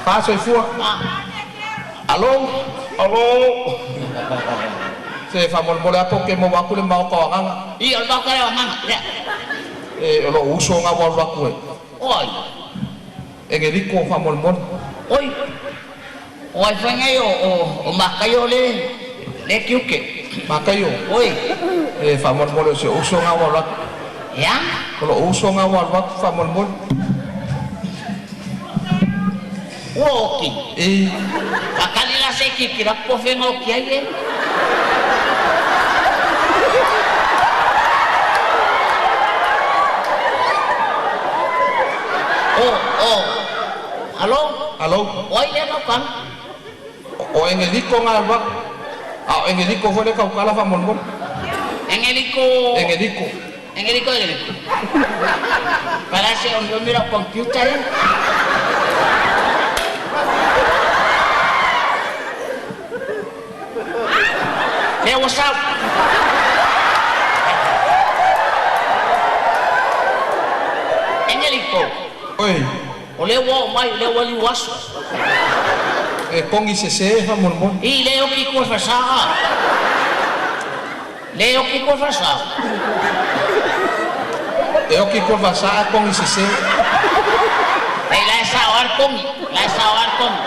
Faasoifua. Alo. Alo. Se faamolemole a po ke maua atu le maota o Agaga. I o le maota lea o Agaga lea. E o lou uso ga ua alu atu e. Oi. Egeliko faamolemole. Oi. O ai foi nei o Makaio le le kiuke. Makaio. Oi. E faamolemole o si ou uso ga ua alu atu. Ea? O lou uso ga ua alu atu faamolemole. Ua oki. E. Fakali la se ki la po fe ngo ki ai e. O. Alo. Alo. Oi le ka kan. O Engeliko ga alu atu. A o Engeliko foi le kaukala faamolemole. Engeliko. Engeliko. Engeliko Engeliko. Para se o mira computer. Hey, what's up? Engeliko. Oi. O le ua o mai, o le ua liu aso. E kongi sese faamolemole. I le oki kua fasaga. Le oki kua fasaga. E oki kua fasaga kongi sese. E la sa o ar kongi. La sa o ar kongi.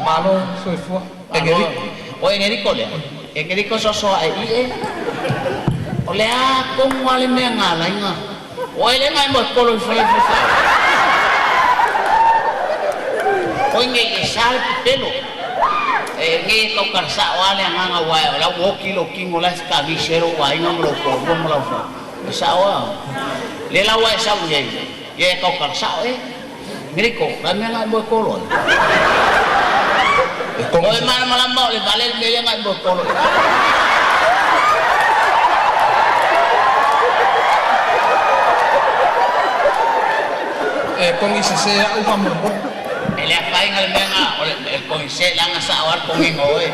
Malo soifua. Engeliko. O Engeliko lea. Engeliko sosoa e i e. O le a kongu ale mea ngā lainga. O ele ngai mo kolo i whai whai. O ngai e sa le pepelo. E ngai kau karasa o ale anganga wae. O lau o kilo kingo lai ka visero wa inga mo lau kōrua mo lau whai. E sa o a. Le lau e sau ye. Ye kau karasa o e. Engeliko, la mea ngai mo kolo e. Oi mana malama o le vale le mea ngai mo kolo e. E kongi sese au faamolemole. E le afainga le mea nga o le kongi se langa sa o ar kongi ngo e.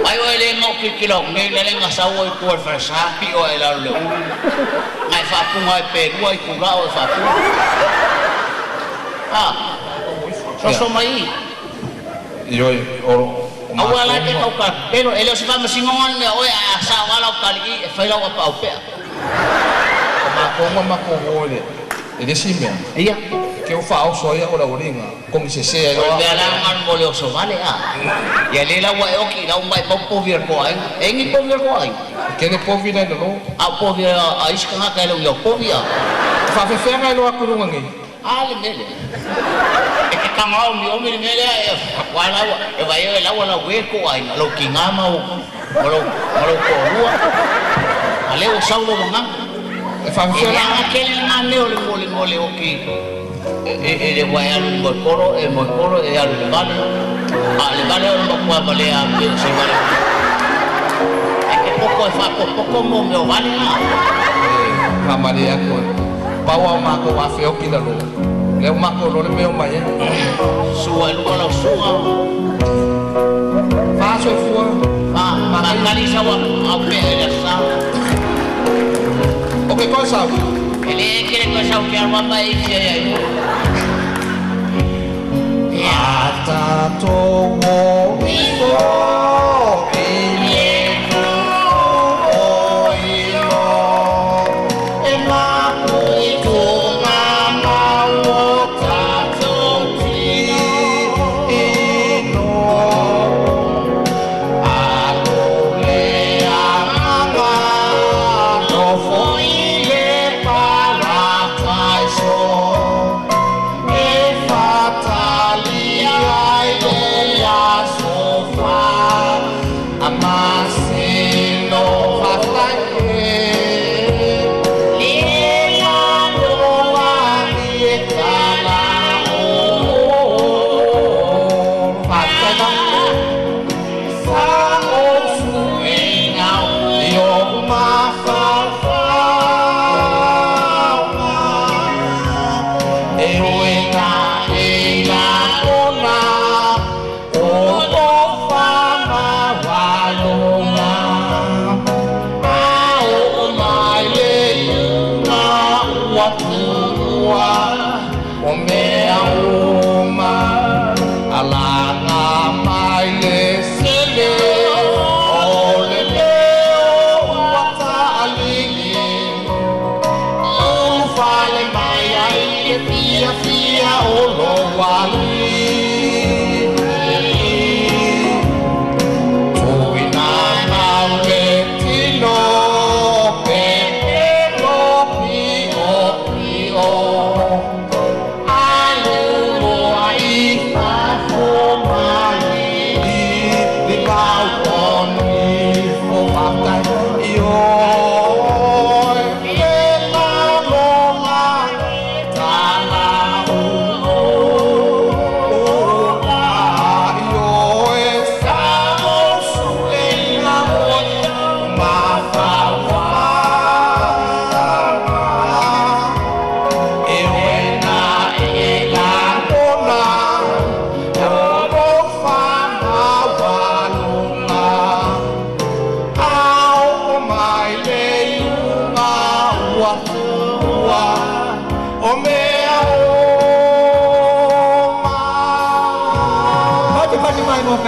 Ai o le ngo kikilo ngi le lenga sa o i tua farsa pi o e lalo le ulu. Ngai faapunga e perua i kura o e faapunga. Ah, soso mai. Ioi o Aua la ke kau ka pero ele o se faamasingoga le mea oe a sa o ala o kalii e fai lau apaau pea. O makou ma makou o le e le isi mea. Ia. Ke o faaoso ai o le aualiiga kongi sese ai O le mea la nganu mo le oso vale a. Ia le lau e oki lau mai mau povi al ko ai. E ngi povi al ko ai. Ke le povi lai lalo. A povi a iska ngaka e lau iau povi a. Faafefeaga e loa atu i luga nei. A le mele. E ke kangao mi omi le mele e wa lau e vai e lau lau e ko ai lau ki ngā mau lau lau ko rua. A leo saulo manga. E faafefea E anga kele ngā meo le mole mole oki. E le wai alu le moekoro, e moekoro, e alu le vale. A le vale o le makua vale a pe o se vale. E ke poko e whakopoko mo meo vale a. E whamare a koe. Pau au mākou a whioki lalo. Leo mākou lo le meo mai e. Sua e lua lau sua. Whaasoifua. Wha, sawa au pe e le sa. O ke koe sau? E le kere koe sau ke arwa mai i fia ia. Ata tō ifo i le o ilo e mapu i tōna mau o tātou tino Alo le anganga nofo i le parataiso e fatalia ai le aso fa.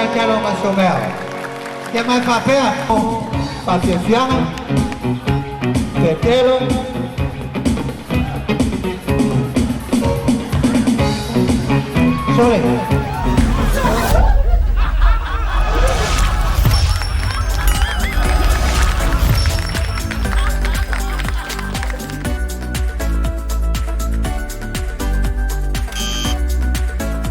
Talotalo ma Somea. Ia mai faapea, faafiafiaga, Petelo.